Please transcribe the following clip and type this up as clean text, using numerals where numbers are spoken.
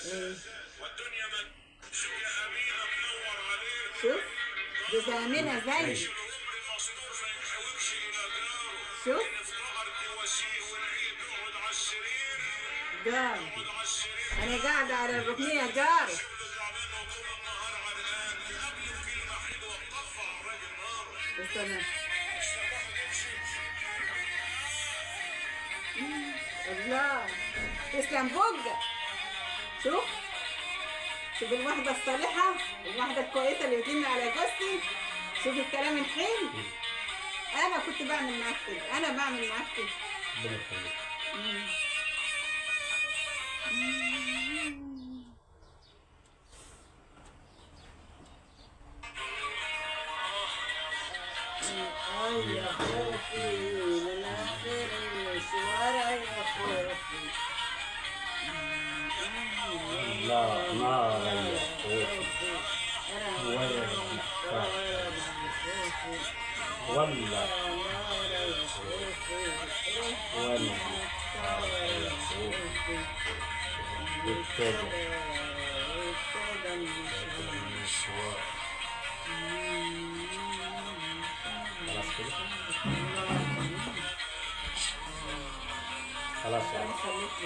ايه، شوف جوز امينه زي، شوف جار، انا قاعدة على الركنيه جار. بس انا الله تسلم بوجة. شوف شوف الواحدة الصالحة، الواحدة الكويسة اللي بتلم على جوزتي. شوف الكلام الحلو. أنا كنت بعمل معاك كده، أنا بعمل معاك كده. ربنا يخليك. آه يا خوفي من آخر المشوار، يا خوفي. الله نار يا خوفي، ولا محتار ولا وانا محتار يا خوفي. وابتدى المشوار. خلاص كده، خلاص يعني. خليك.